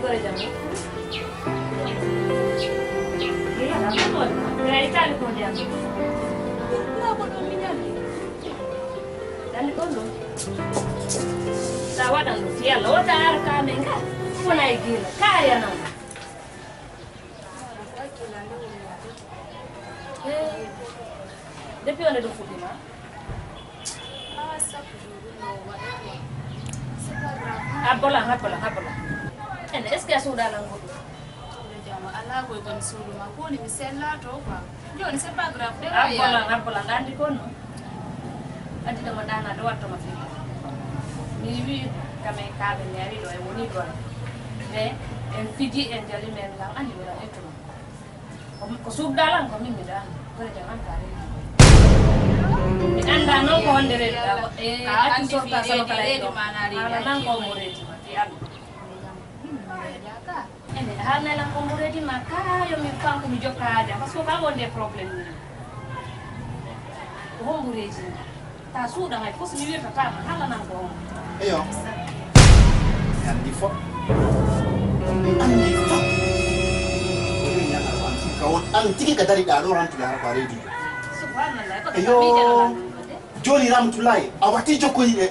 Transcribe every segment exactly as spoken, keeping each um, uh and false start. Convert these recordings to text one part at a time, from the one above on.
Gore jam. Iya, kamu mau. Dari tadi kau jam. Kenapa kau minyak? Dan di kono. Sa waɗan ɗum fiyalla o taara ka men ka. Wona e gila ka yana. Depuis on ɗum fuɗɗima? Habbola, habbola, habbola. Ene est-ce que a suuɗalan goɗɗum? Jama ala koy kon suudu ma koni mi sellato quoi. Joni c'est pas grave de. Habbola, habbola, ngandi kono. Addi ɗo mo ɗana ɗo watto ma fi. Mi wi kame kaɓe mi ari ɗo e woni ɗo. Mais en fiji en jali men lam andi wala etuma. Ko suuɗalan ko min mi ɗan. Ko de an kare. Mi anda non ko honde redi. E a tu sorta salo kala e ɗo. Ala nan ko mo redi ma fi an. Ene haalnay lan ko mbureedi ma ka yo min fam ko mi jokka haade parce que kam wonde problème ni ko hon mbureedi ma ta suuɗa hay fos mi wirtata ma halanan ko hon. Eyo. Mi anndi fof. Mi anndi fof. Ko ɗum ñagal o an tigi ka won an tigi ka dariɗa ɗo rantude hara ko a reedude. Subhanallah ko eyo. Jooni ramtulaay a watti jokkoyi e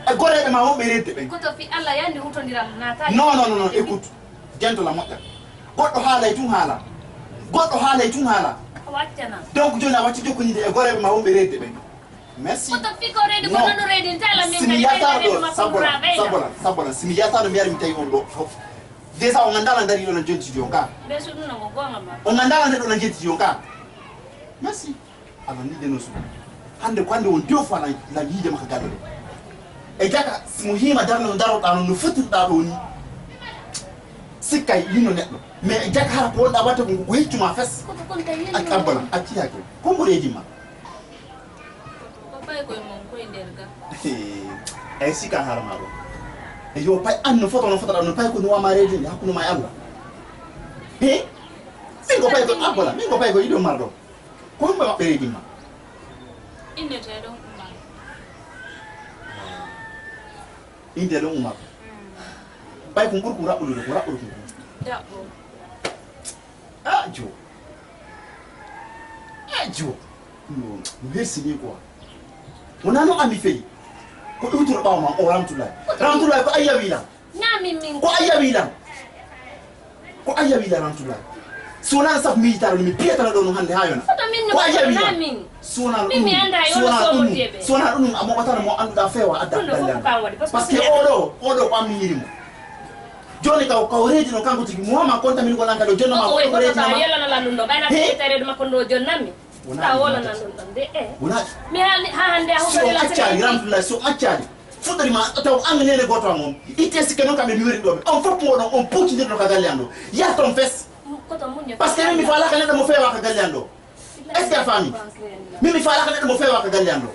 e goreeɓe ma wonɓe reedde ɓen. Koto fi Allah yandi hutondiral naataji. Non non non non, écoute. Jento la moƴƴa. Goɗɗo haalay tun haala. Goɗɗo haalay tun haala. Waccana. Donc jooni a watti jokkondiral e goreeɓe ma wonɓe reedde ɓen. Merci. Koto fi ko reedi ko non reedi tala min. Simi yataɗo ɗo sabbola sabbola sabbola simi yataɗo mi yari mi tawi on ɗo fof. Déjà on ngandala dari ɗo na jontidi on ka. Be suɗu no go gonga ma. On ngandala ɗo na jontidi on ka. Merci. Ala ni deno suɓi hannde ko hannde won deux fois lan lan yiide makka galle ɗo e jaka simo hiima darde no daroɗa noon no fottirɗa ɗo ni. Sikkay yino neɗɗo mais e jaka hara ko wonɗa watta ko ko heccuma fes. Acci abbalam acci yake. Kombo reedima. Ay sika harama ɗo. E yo pay an no foto no fotoɗa no pay ko nuwama reedinde hakkunde ma e allah. He min ko pay ko abbalam min ko pay ko yiɗo marɗo. Ko ɗum ɓe maɓɓe reedimma. Innete ɗum umar. Innete ɗum umar. Ɓay ko ɓurko raɓɓude ko raɓɓude ko. Daɓɓo. A jo. A jo. No hersini quoi. Wona no ami fey. Ko iwtoro ɓawo ma o ramtulay. Ramtulay ko ayyawilam. Ko ayyawilam. Ko ayyawilam ramtulay. Si wona no saf mi yitaro mi piyatano ɗo no hannde ha yona. Ko ayyawilam. Si wona ɗum si wona ɗum a moɓatano mo annduɗa fewa adda galle am. Parce que oɗo oɗo ko ammi yirimo. Joni kaw kaw reedi no kanko tigi mo ma konta min ko lanka ɗo jonno ma ko ko reedi ma. Yelana lan ɗum ɗo ɓayna ko tareede makko ɗo jonnammi. Wona ɗum wonata. Wona mi haalni ha hannde a huɓɓere la accani ramtulay so accani. Fuɗɗori ma taw angle nene goto am on itte sikke noon kamɓe mi weri ɗo ɓe on fof moɗon on puccidirno ka galle am ɗo yah toon fes. Parce que min mi falaka neɗɗo mo fewa ka galle am ɗo. Est ce que a faami? Min mi falaka neɗɗo mo fewa ka galle am ɗo.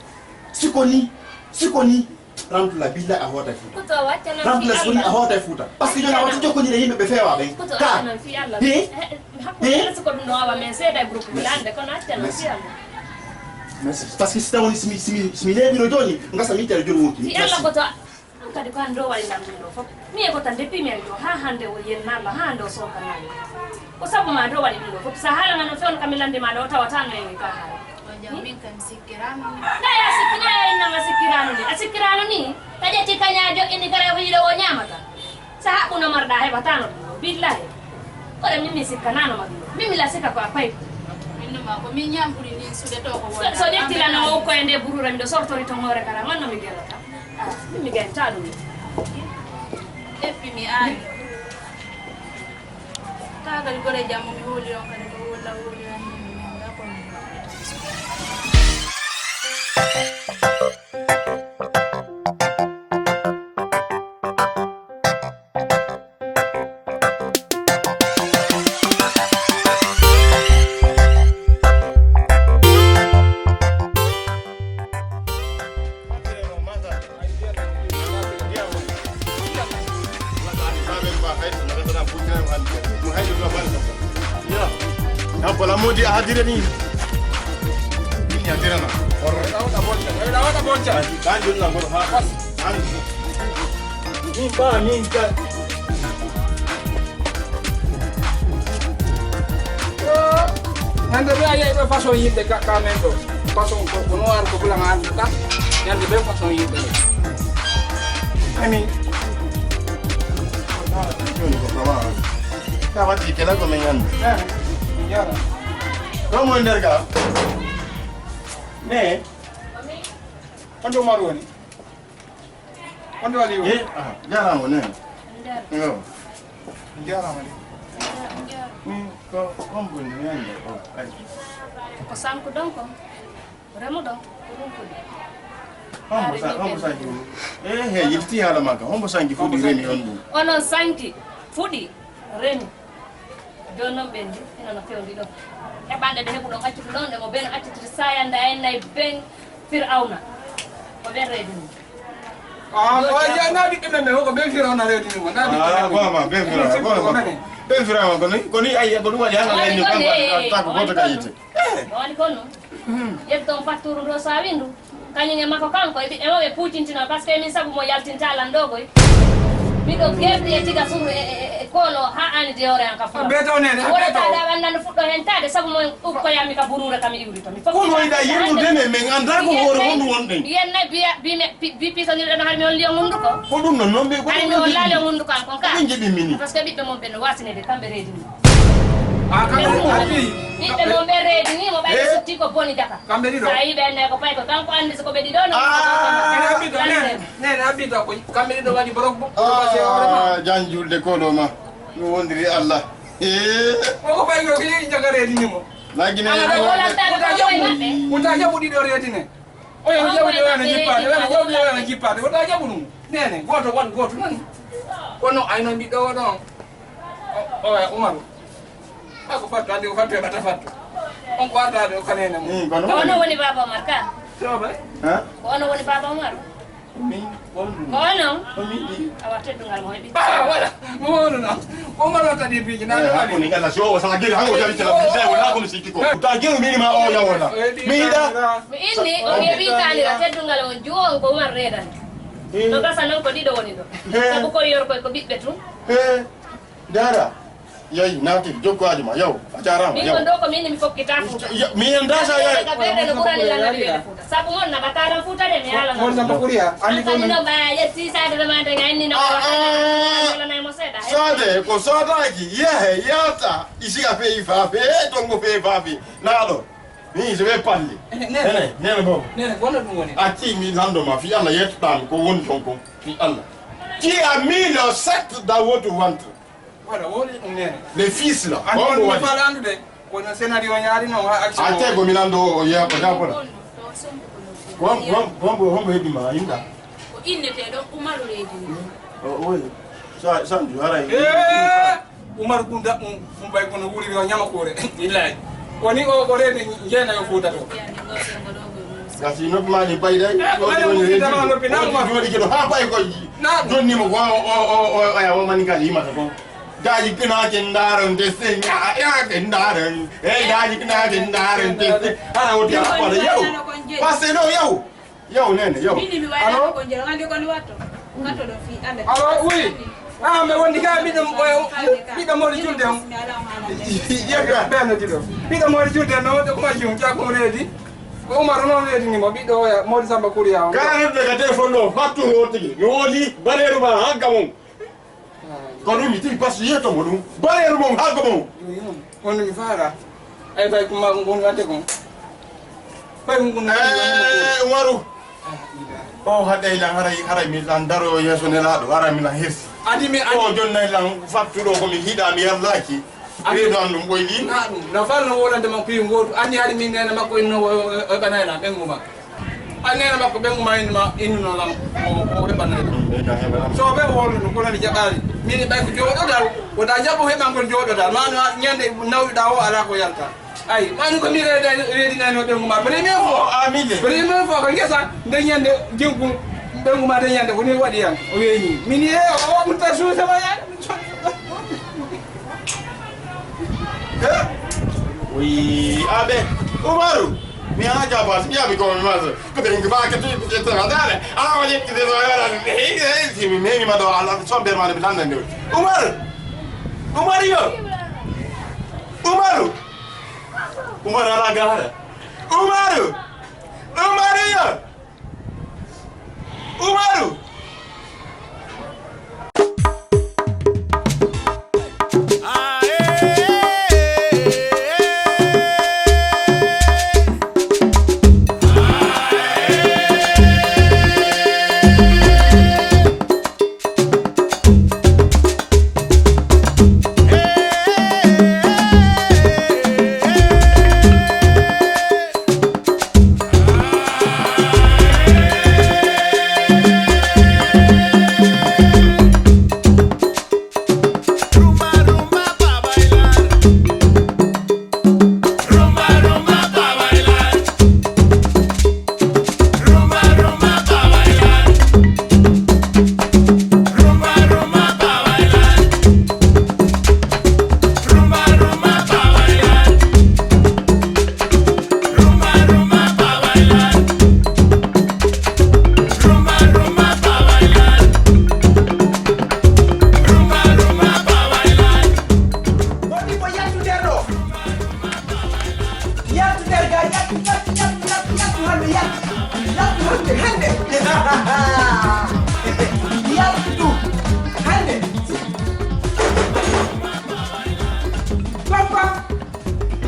Siko ni siko ni. Ramtula billa a hoota fuuta. Ramtula siko ni a hoota fuuta. Parce que joni a wata jokkodire yimɓe ɓe fewa ɓen ka. He. Hakkunde kala siko ɗum ɗo awa men seeda e groupe mi lande kono accana fiyam. Merci. Parce que si tawoni simi simi simi leeɓino jooni ngasa mi tele jooni wonki. Si allah goto an kadi ko an ɗo waɗi lan ɗum ɗo fof mi e gotan depuis mi ari ɗo ha hannde o yennalla ha hannde o sokanalla. Ko sabu ma ɗo waɗi ɗum ɗo fof sa haalana no fewno kam mi lande ma ɗo tawata no e ka haala. Min kam sikkirano ni. Ɗaya sikki ɗaya innama sikkirano ni a sikkirano ni. Ka ƴetti kañajo inni kara ko yiɗo o ñamata. Sa haɓɓuno marɗa heɓatano ɗum ɗo billahi. Koɗe min mi sikkanano ma ɗum ɗo min mi la sikka ko a payko. Min ɗuma ko min ñamɓuri nin sude to ko wona so ƴettilano o koye nde burura miɗo sortori to hoore kara man no mi gelata. Min mi ganta ɗum. Eppi mi aani. Kagal gore jammo mi holi on kadi ko wolla woli on min mi nanga ko min. Abbola modi a hadire ni. Ni a dirana. Ora wata bonta. Ora wata bonta. Kan dun na mor ha. Ni ba ni ka. Ñande ɓe a yehi ɓe façon yimɓe ka, ka men ɗo. Façon ko, ko noir ko bula ma andi ka. Ñande ɓe façon yimɓe ɗo. Ani. Joni ko kama. Ka watti kela ko men ñande. Eh, jara. Ɗo mo nder ga. Ne. Kondo maru woni. Kondo wali woni. Eh, ah, jara mo ne. Yo. Jara mo ne. Mm, ko, ko on bonni ñande o. Ay. Ko sanku ɗon ko. Remuɗo ko ɗum fuɗi. Hombo sa-, hombo sanki fuɗi? Eh, he, yilti haala makka. Hombo sanki fuɗi remi on ɗum? Onon sanki fuɗi remi. Jooni noon ɓen ndi, ina no fewndi ɗon. Heɓande ɗe heɓuɗon accude ɗon, ɗe mo ben accitiri sayanda en nay ben Fir'awna. Ko ɓen reedini. Ah, ko ay, ya, na ɓiɓɓe men ɓe, ko ɓen Fir'awna reedini mo, na ɓiɓɓe men ɓe. Ah, ko ama, ɓen Fir'awna, ko ama. Ɓen Fir'awna, ko ni, ko ni ay, ko ɗum waɗi hannde en ni kanko, kanko gooto ka yiite. Eh. Woni ko non. Ƴetton fatturu ndo sawindu. Kañum e makko kanko e ɓiɓɓe maɓɓe puucintino, parce que min sabu mo yaltinta lan ɗo koy. Miɗo gerdi e tiga suru e, e, e, e koolo ha ani de ore an ka fula. Beto nene, wona beto. Taɗa ɓandan fuɗɗo hen taade sabu mo ukko yammi ka burure kam iwri to. Mi fof. Kono ida yimɓe dene men anda ko hoore honɗum wonɗen. Yen na biya, bi me, bi, bi pisonirɗo no har mi on liyo hunduko. Ko ɗum non, non ɓe, ko ay ɗum mi on non laali ɓe. Hunduko an kon ka. Ko ɓe njiɗi mini. Parce que ɓiɓɓe mon ɓe no wasinede kamɓe reedi. Ah, kamɓe reedi. Ɓiɓɓe mon ɓe reedi ni mo ɓayde. Eh. Sutti ko boni jaka. Kamɓe ɗiɗo. Sa yi ɓe ne ko pay ko kanko andi so ko ɓe ɗiɗo no. Ah. Ene haɓɓi to, nene, nene haɓɓi to ko kamɓe ɗiɗo waɗi borok bo. Ah, jan julde ko ɗo ma. No wondiri Allah. Eh. Ko ko pay ko kili jaka reedi ni mo. Lagine. Ala ko wala ta ko koy maɓɓe. Wota jaɓu ɗiɗo reedi ne. Oya, o jaɓude wona jippaade, wona jaɓude wona jippaade, wota jaɓu ɗum. Nene, gooto waɗ gooto nani. Kono ay noon ɓiɗɗo o ɗon. O, o, Umaru. A ko fattu, andi ko fattu heɓata fattu. On ko ardaade o kanene mum. Mm, kono. Ko ono woni Baaba Omar ka? Soɓe? Ha? Ko ono woni Baaba Omar? Min, on ɗum. Ko ono? Ko min ɗi. Awa teddungal mo heɓi. Ah, voilà. Mo wonu noon. Ko Omar watta ɗi piiji, nani. Eh, hakkunde ngala, si o, o sala gila, hanko jaɓi tela, mi jaɓi, wala ko mi sikki ko. Ta gila, mi ma o yawona. Mi yiɗa. Mi inni, o wiya wi tanira teddungal on juwo on ko Umar reedani. Eh. No gasa noon ko ɗiɗo woni ɗo. Eh. Sabu koye yorkoy ko ɓiɓɓe tun. Eh. Dara. Yayi, naati, jokko haaju ma, yaw. A jaaraama, min yaw. Kon ɗo ko min mi fokkita Fuuta. Ya, mi en dasa yayi. Ka ɓeyde no ɓurani lan ari ɓeyde Fuuta. Sabu mon na ɓataɗan Fuuta de mi ala. Mon na ɓuri ya, andi ko min. Ɗo ɓaya yetti sade ɗo ma de ga inni no. Ah, ah. Lanay mo seeɗa. Sade, ko sadaaki, yehe, yata. Isi a feyi faafe, e tongo feyi faafe. Naaɗo. Ni, je vais parler. Eh, nene. Nene, nene, bon. Nene, kono ɗum woni. Acci mi lanndo ma, fi Allah yettoɗaami ko woni ton ko, fi Allah. Qui a mis le sept dans votre ventre? Voilà, woni ɗum nene. Le fils là, andi on mi faala anndude. Kono scénario ñaari noon, ha action. Acce ko mi lanndo o yeeya ko jafola. Ko hom-, hom-, hombo, hombo heɓi ma, inda? Ko inneteeɗo Umaru Reedi ni. O, oui. Sa, sanju, haray. Eh, Umaru Kunda, um, um, ɓay kono wuliri o ñama kuure. Billahi. Woni o, o reeni jeena yo Fuuta to. Gasi noppi ma ni bayday. Eh, ko ɓay woni Fuuta ma noppi na Umaru. Jooɗi keɗo ha ɓay ko jonni mo ko o, o, o, o, aya, o mani kadi yimata ko. Daji kina ken ndaron de sen, ya, ya, ken ndaron. Eh, daji kina ken ndaron de sen. Ara o de ko da yau. Parce que no yau. Yaw, nene, yaw. Mini mi wayla. Allo? Ko njero ngande ko ni watto. Kato do fi ande. Allo, oui. Ah, mais wondi ka ɓiɗɗo mo, ɓiɗɗo mo julde on. Yebbe ɓen no dido. Ɓiɗɗo mo julde no, de kuma jum, ja ko reedi. Ko Umar no reedi ni mo, ɓiɗɗo oya, mo Samba Kuriya on. Ka no de ka téléphone do, fattu ho tigi. No wodi, bareru ba, ha gamon. Ko ɗum mi tigi, parce que yeto mo ɗum. Bareru mon, ha gamon. Kono mi faala. Ay, fay ko ma ko ngon wadde kon. Fay ko ngon wadde kon. Eh, Umaru. O haɗay lan haray, haray mi lan daro yeeso Nelaaɗo, haray mi lan hirsi. Adi mi adi. O jonnay lan fattuɗo ko mi hiɗa, mi yallaaki. Adi. Reedo an ɗum ɓoyɗi. Na ɗum. Na fal no wolande makko yi ngootu. Anni hari min nena makko inno o, o, o ɓanay lan, ɓen nguma. An nena makko ɓen nguma inno ma, inno lan, o, o heɓanay lan. Mm, ɓe ka heɓa lan. So ɓe wolu ɗum, kono mi jaɓaali. Min ɓay ko jooɗodal, wota jaɓu heɓan kon jooɗodal. Ma no ñande nawɗuɗa o ala ko yalta. Ay, mani ko mi reedi, reedinayno ɓengu ma. Première fois. Amin. Première fois ko ngesa, nde ñande, jinku, ɓengu ma nde ñande, ko ni waɗi yan. O weeni. Min ye, o waɗi ta suusa ma yaade. Eh? Oui, abe. Umaru. Mi ha jaba, mi abi ko mi mazo. Ko ɓengu ma ke tu, ke tu, dale. Ah, wani ke tu, dale. Eh, eh, si mi, mi, mi ma do, ala, so ber ma le, mi landa nde. Umaru. Umaru yo. Umaru. Umaru ala gaara. Umaru! Umaru yo! Umaru! Woni ko yaltu nder ɗo. Yaltu nder ga, yaltu, yaltu, yaltu, yaltu, yaltu hannde, yaltu. Yaltu hannde, hannde. Yaltu hannde. Papa,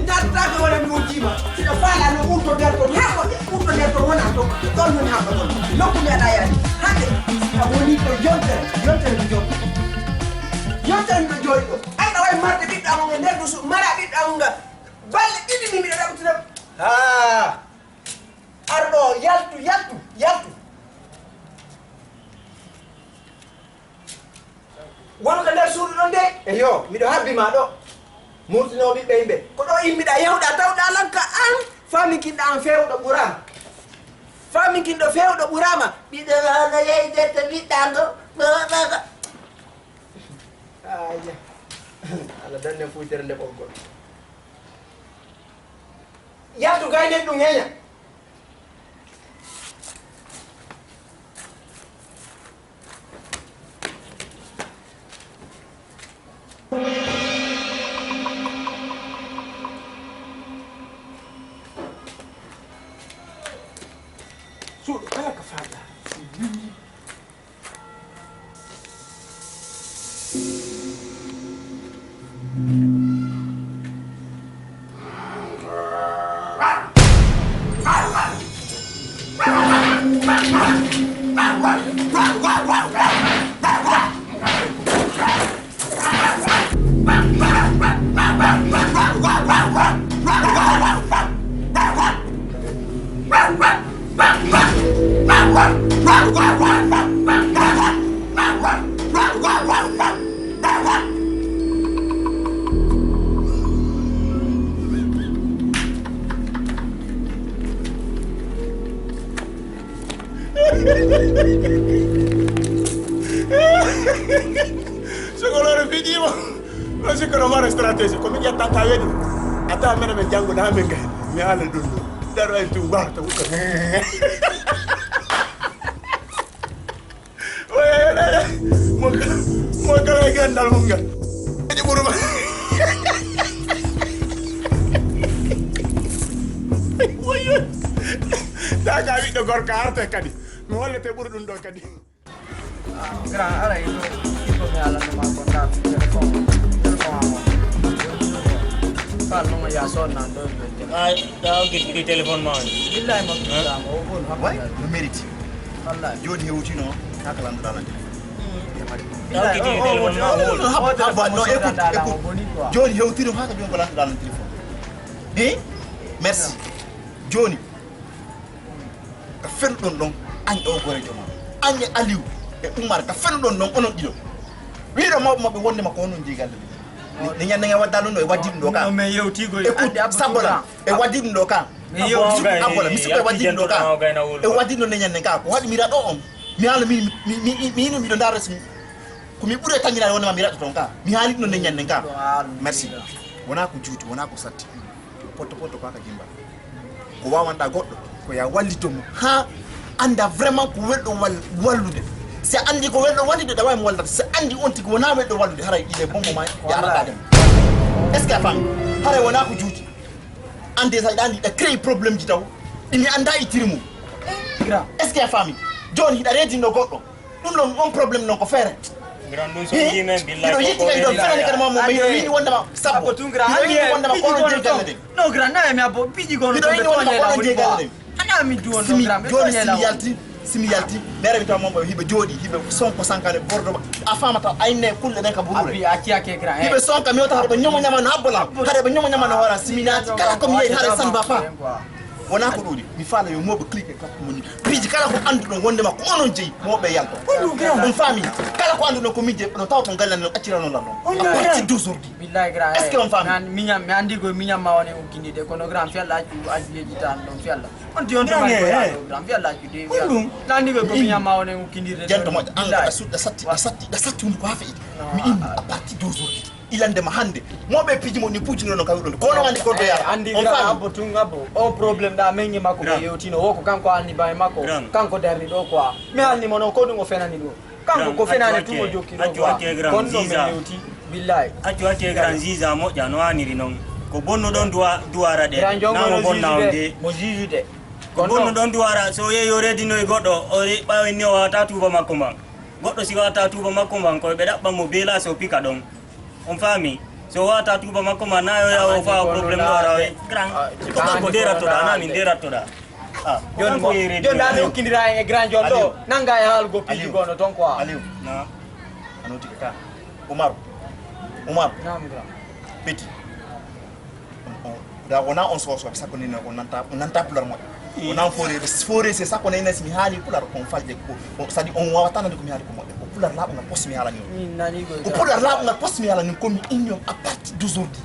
naatata ko wona mi wujjiima. Siɗa faala no ɓurto nder ton, haa ko ɓurto nder ton wona ton. Ɗon woni haa ko ɗon. Nokku mi alaa yaade. Hannde, a woni ko yontere, yontere mi jokki. Yontere mi ɗo jooɗi ɗo. Ay, ɗa wayi marde ɓiɗɗo am on e nder dusu, mara ɓiɗɗo am nga. Balɗe ɗiɗi ni miɗo ɗaɓɓitira. Haa. Ar ɗo, yaltu, yaltu, yaltu. Wonu ko nder suudu ɗon de? Eyo, miɗo habbi ma ɗo. Murtinoowo ɓiɓɓe yimɓe. Ko ɗo immiɗa, yahuɗa, tawɗa lanka an. Faminkinɗa an feewɗo ɓuraama. Faminkinɗo feewɗo ɓuraama. Ɓiɗɗo ma no yehi dette ɓiɗɗa ngo. Aya. Allah danne fuytere nde ɓoggol. Yaltu gaynen ɗum heña. Suuɗo kala ka faalɗa. Sogolore fiɗiima. Ɗo sikka no mara stratégie. Ko min ƴettan ka weɗi. A tawa menen men janngude haa min gayni. Mi haala ɗum ɗo. Daro en tum warta wutta. Mo kala e ganndal mum ngal. Eɗi ɓuruma. Woyo. Daga ɓiɗɗo gorko arte kadi. Mi hollete ɓuri ɗum ɗo kadi. Grand, aray ɗo, il faut mi alanno ma ko nda téléphone, téléphone am o. Fal no ya son nan ɗo. Ay, da o gitiri téléphone ma. Billahi mo. Hein? Mo o bon. Way, no mérite. Wallahi. Joni hewtino haka landuɗa lan téléphone. Billahi, o, o, o, o, haba, haba, no, écoute, écoute. Joni hewtino haka joni ko landuɗa lan téléphone. Hein? Merci. Joni. Ka fenuɗon ɗon, an e o gorejo ma. An e Aliou e Umar, ka fenuɗon ɗon, onon ɗiɗo. Wiɗo mawɓe maɓɓe wonde makko onon jeyi galle ɗum. Ne ñande nge wadda ɗum ɗo, e waddi ɗum ɗo ka. No men yewtigo e écoute, ande Abba Sabala, Touré. E waddi ɗum ɗo ka. Men yewti. Abba, mi suka e waddi ɗum ɗo ka. E waddi ɗum ne ñande ka. Ko waɗi mi raɗo on. Mi haala mi, mi, mi, mi, mi, miɗo ndaara si ko mi ɓuri e tañiraade wonde ma mi raɗo toon ka. Mi haali ɗum ne ñande ka. Merci. Wona ko juuti, wona ko satti. Potto potto ko haka jimba. Ko wawanɗa goɗɗo, ko ya wallito mo. Ha anda vraiment ko welɗo wal-, wallude. Si a andi ko welɗo wallude, ɗa wawi mo wallata. Si a andi on tigi wona welɗo wallude, haray ɗiɗe bongo ma yaɗaɗa ɗum. Est-ce que a faami? Haray wona ko juuti. Ande sa yiɗa andi ɗa créé problème ji taw. Ɗi mi anda ittiri mum. Grand. Est-ce que a faami? Jooni hiɗa reedinno goɗɗo. Ɗum ɗon on problème non ko feere. Grand ɗum so Hi? Jimen Hiɗo yitti kay ɗon fenani kadi mo mo mi wini wondema sabbo. Hiɗo wini wondema ko on jeegalle de. No grand na mi abbo piji gono. Hiɗo wini wondema ko on jeegalle de. Ana mi duwon no grand. Jooni si mi yalti si mi yalti mere mi taw mombo hiɓe jooɗi hiɓe sonko sankane bordo a famata ayne kulle ɗen ka burure. Abi a ciyake grand. Hiɓe sonka mi wota haɓe ñomo ñama no habbo lam. Haɗa ɓe ñomo ñama no hoora si mi naati kala ko mi yehi haɗa san va pas. Wona ko ɗuuɗi mi faala yo moɓe clique kap moni piiji kala ko annduɗon wondema ko onon jeyi moɓe yalto. On faami kala ko annduɗon ko min jeyi no taw ton galle non accirano lan non à partir d'aujourd'hui. Billahi grand. Est-ce que on faami? Miñam mi andi ko miñam ma woni ukkinide kono grand fi Allah accu accu leji tan ɗon fi Allah. On ti on to mari ko yaɗo grand fi Allah accu de fi Allah. Nandi ko ko miñam ma woni ukkinide. Jento moƴƴo an a satti a satti a satti hunde ko ha feƴi. Mi inni à partir d'aujourd'hui. Ilande ma hannde moɓe piiji mon ni puujinono ka wiɗon kono andi ko doyara andi on gra faami. Abbo tun abbo o problème ɗa mengi makko ko yewtino wo ko kanko alni baye makko kanko darni ɗo quoi mi alni mo noon ko ɗum o fenani ɗum kanko ko fenani tun o jokki ɗo quoi kono ɗo men yewti billahi accu acce grand zisa moƴƴa no aniri noon ko bonno ɗon duwa duwara ɗe namo bonna on de mo juge de ko bonno ɗon duwara so yehi o redinoye goɗɗo o ɓawinni o wata tuuba makko mba goɗɗo si wata tuuba makko mba koye ɓe ɗaɓɓan mo beela so pika ɗon On faami? So wata tuuba makko ma nayo yawo fa problème ɗo ara grand. Ko kanko de rattoɗa nani de rattoɗa. Ah, joni mo joni da mi okkindira e grand jon ɗo nanga e haal go piji gono ton quoi. Aliou. Na. Ano tika ka. Umar. Umar. Naam grand. Petit. Da wona on soso sakko ni on nanta on nanta pular mo. Wona on fore fore se sakko ni si mi haali pular on falde ko sadi on wawata nande ko mi haali ko mo ko pular laaɓungal poste mi haalani on. Min nani ko ko pular laaɓungal poste mi haalani on ko mi inni on à partir d'aujourd'hui.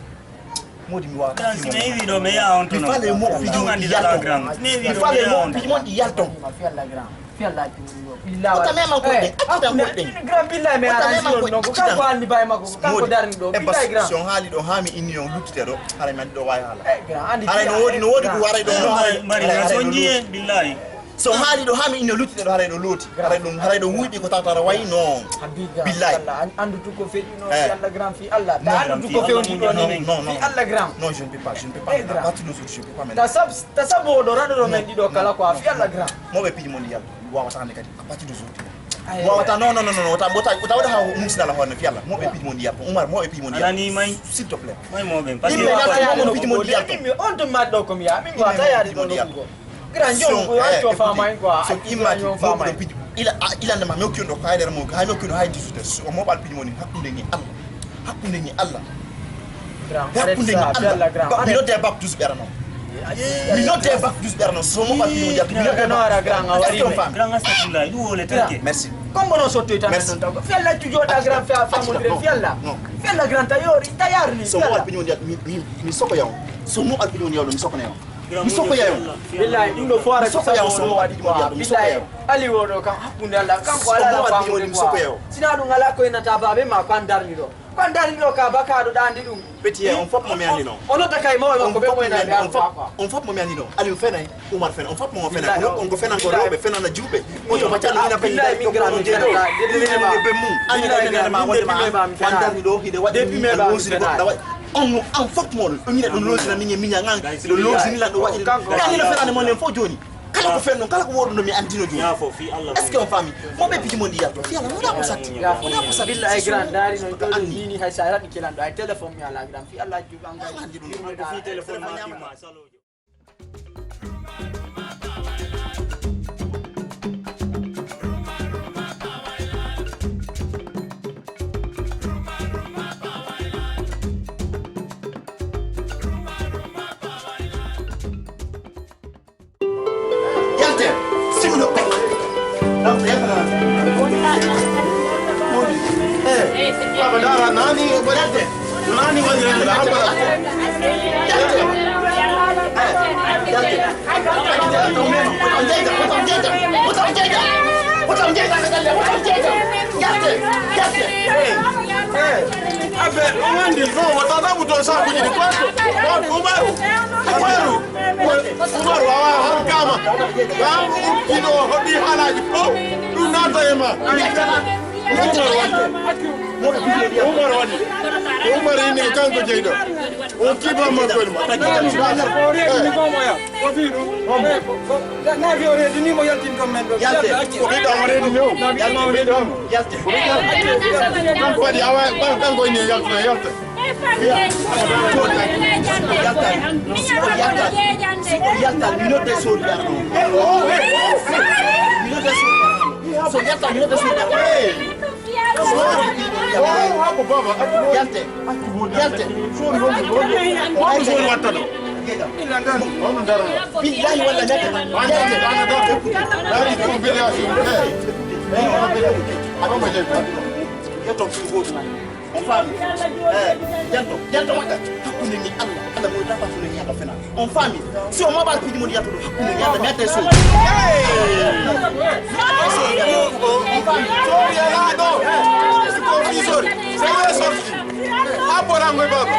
Modi mi wawata. Kan si mi wi do mi ya on to no. Mi fale mo fi jom di yalto. Mi fale mo fi mon di yalto. Fi Allah grand. Fi Allah grand. Wota mema ko de. Wota mema ko de. Grand billahi me ala non ko kan ko andi bay mako kan ko darni do. Billahi grand. Si on haali do ha mi inni on luttite do. Hala mi andi do wawi hala. Haray no woodi no woodi ko waray ɗo no haray mari na sonji en billahi. So haali ɗo ha mi inno luttide ɗo haray ɗo looti haray ɗum haray ɗo wuyɗi ko tawtara wayi no. Billahi. Andu tu ko feƴi no fi Allah grand fi Allah ta andu tu ko fewndi ɗo ni fi Allah grand. Non je ne peux pas je ne peux pas à partir de ce jour je ne peux pas maintenant. Ta sab ta sab o ɗo raɗo ɗo men ɗiɗo kala quoi fi Allah grand. Mo ɓe piiji mon yalla wawata hande kadi à partir de ce jour. Wawata non non non wata wata wata ha mumsinala hoore no fi Allah mo ɓe piiji mon yalla Umar mo ɓe piiji mon yalla. Anani may. S'il te plaît. May mo ɓen parce que yimɓe nata mo piiji mon yalla. On to madɗo ko mi ya min wata yaade ɗo ɗo. Grand jom ko yo accu famay quoi. So immati mo ko piji ila ilande ma mi hokki on ɗo kayre mo ha mi hokki on hay dix-huit heures so mo ɓal piji moni hakkunde ni Allah. Hakkunde ni Allah. Hakkunde ni Allah. Mi nodde bab dus ɓera non. Mi nodde bab dus ɓera non so mo ɓal piji moni mi nodde bab. Grand astagfirullah ɗum wole tanke. Merci. Comme bono sotto tan. Merci. Fi Allah tu joda grand fa famudre fi Allah. Fi Allah grand tayori tayarni. So mo ɓal piji moni mi mi soko yaw. So mo ɓal piji moni yaw mi soko yaw. Mi soko yayo. Billahi ɗum ɗo foire ko sabo ɗo waɗi quoi. Billahi ali woɗo kam hakkunde Allah kanko ala no famude quoi. Sina ɗum ala ko enata babe ma ko an darni ɗo. Ko an darni ɗo ka bakaɗo ɗandi ɗum. Petit on fop mo mi andi non. Ono takay mo on ko be mo ina be on fop mo mi andi non. Ali fenay Umar fenay on fop mo fenay on ko fenay ko robe fenay na jube. O to bacano ina be ina be mum. Ani na ma wonde ma. Ko an darni ɗo hide waɗi. Depuis me ba. On, on fok moɗon ɗum ina ɗum losina min e miña ngan ɗo losini lan ɗo waɗiri yani no ferani mon en fof joni kala ko fen noon kala ko woɗuno mi andino joni est ce que on faami mo ɓe piji mon ndi yalto fi ala wona ko satti wona ko satti billa ay grand dari noon ɗo ɗum nini hay sa raɗi kelan ɗo ay téléphone mi ala grand fi ala juɓan andi ɗum fi téléphone ma fi ma salojo Yalte, simno. Yalte. Eh, baba dara nani, yalte. Nani wani ran da hambara. Yalte. Yalte. Yalte. Abe, on andi, no, wata na mutum sa kuji di kwato. Kwato, Umaru. Umaru. Umaru, awa, har kama. Ba mu kino hodi halaji po. Ɗum naata e ma. Umaru woni. Umaru woni. Umaru ini kanko jeyɗo. O kiba ma ko ma. Ko reedi ni ko mo ya. Ko fi ɗum. Na fi o reedi ni mo yaltin kam men ɗo. Yalte. Ko ɓiɗɗo am reedi ni o. Yalte. Yalte. Kan fadi awa kan kan ko ni yalta yalta. Yalta. Siko yalta. Siko yalta. Mino de sori yalta. Mino de sori yalta. So yalta mino de sori yalta. Yalte. Yalte. Billahi walla nata. Yalte. Yetto ko goto. On faami. Eh, janto, janto makka. Hakkunde ni Allah. Allah mo dafa fulo ni Allah fena. On faami. Si o maɓaali piiji mon yaltuɗo hakkunde ni Allah mette so. On faami. Sori ala ɗo. Ko fi sori. Sori sori. Aborango baba.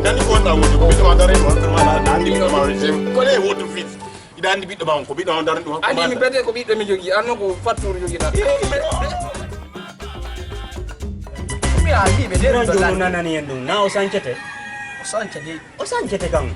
Nani ko wonɗa woto ko ɓiɗɗo ma darani ma darani ma andi ɓiɗɗo ma régime kole woto fit. Iɗa andi ɓiɗɗo ma on ko ɓiɗɗo ma darani ɗum. Andi mi bete ko ɓiɗɗo mi jogii anno ko fattuuru jogiɗa. Mi a yiɓe de. Ɗon jono nanani en ɗum na o sancete. O sanca de. O sancete kan.